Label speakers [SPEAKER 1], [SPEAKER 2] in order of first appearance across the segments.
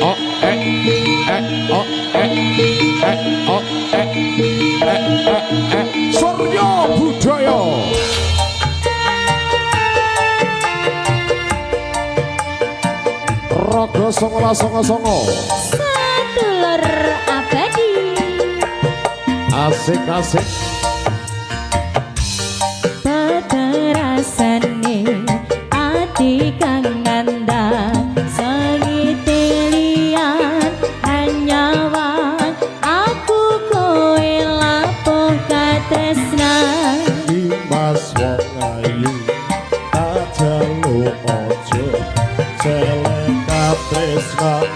[SPEAKER 1] O E E O E E O E E E E. Surya Budaya. Raga 1999.
[SPEAKER 2] Sedulur abadi.
[SPEAKER 1] Asik asik.
[SPEAKER 2] Peterasane ati kang ngandhak sengite liyan hanyawan aku kowe lapoh katresnan.
[SPEAKER 1] Dimas wong ayu tak jaluk aja celek katresnan,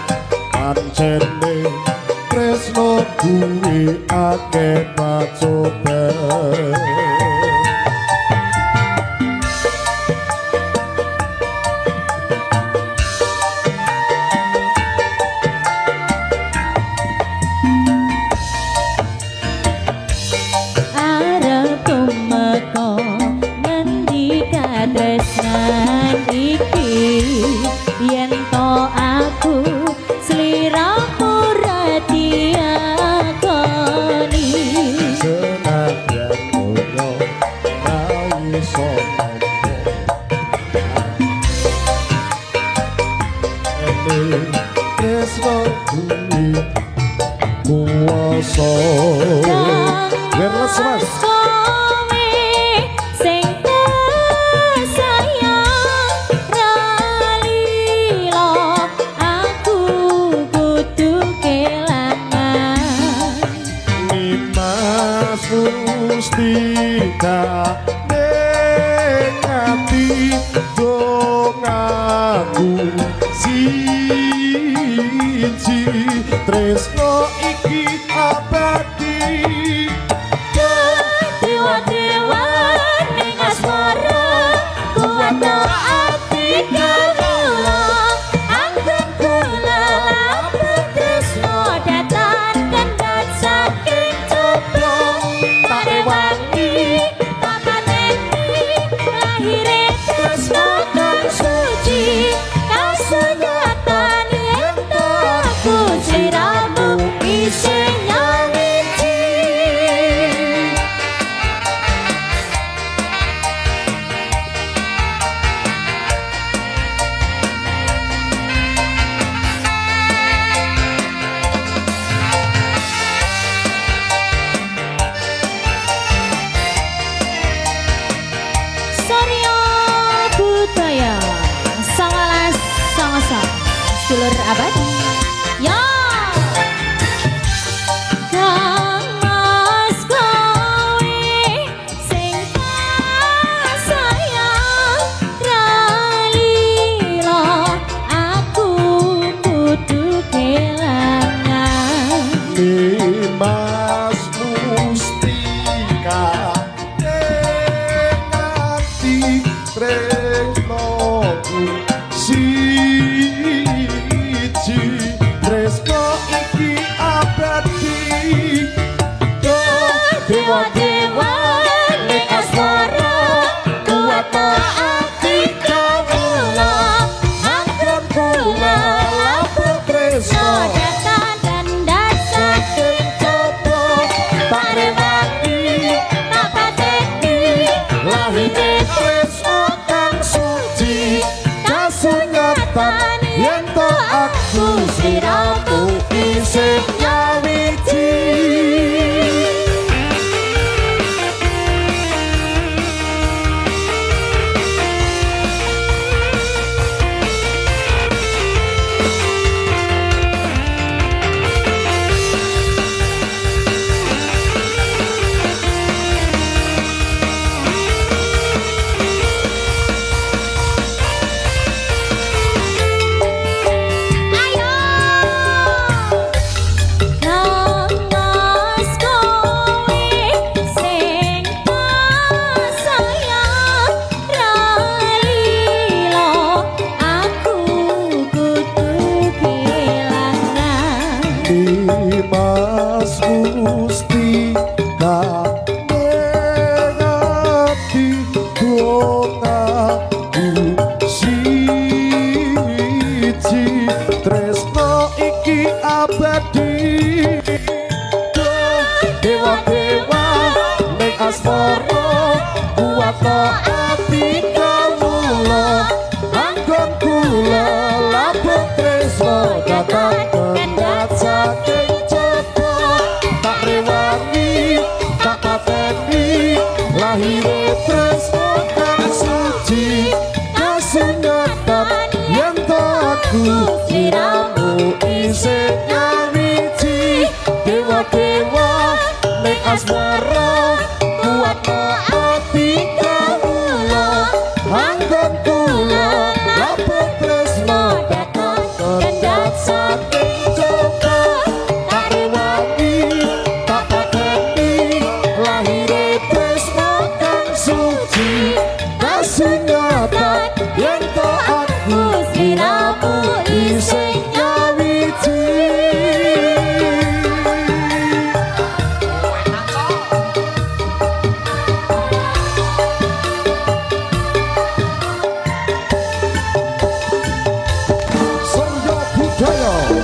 [SPEAKER 1] pancene tresno kuwi akeh pacoban.
[SPEAKER 2] Arep tumeka ngendi katresnan iki yen to aku sliramu ra diakoni.
[SPEAKER 1] Senadyan donya ra iso nampa, ene tresno kuwi kuwasa. Wireless Mas.
[SPEAKER 2] Kowe sing tesayang ra lila aku kudu kelangan.
[SPEAKER 1] Nimas mustika ning ati dongaku siji, tresno iki abadi.
[SPEAKER 2] Dewa-dewa ning asmara kuwat ati kawula anggen kula lampung tresno datan kendhat saking coba tak rewangi tak pateni lahire tresno kang suci kasunyatan yen aku sliramu isih nyawiji. Surya Budaya 1999 sedulur abadi. Ya Kang Mas kowe sing kasayang ra lila aku kudu kelangan.
[SPEAKER 1] Nimas mustika ning ati tresnoku siji, tresno iki abadi.
[SPEAKER 2] Dewa-dewa ning asmara kuwat ati kawula anggon kula
[SPEAKER 1] lampung tresno
[SPEAKER 2] datan dandhat saking coba tak rewangi tak pateni
[SPEAKER 1] lahire tresno kang suci kasunyatan yen to aku sliramu isih nyawiji.
[SPEAKER 2] Ayo.
[SPEAKER 1] iki abadi. Dewa-dewa ning asmara, kuwatno ati kawula, anggon kula labuh tresno datang kendhat saking jaba. Tak rewangi, tak pateni, lahire tresno kang suci, kasunyatan yen to aku sliramu isih nyawiji. Dewa-dewa ning asmara, kuwatno ati kawula, anggon kula labuh tresno datang kendhat saking jaba. Tak rewangi, tak pateni, lahire tresno kang suci, kasunyatan yen to aku sliramu isih nyawiji. Surya Budaya.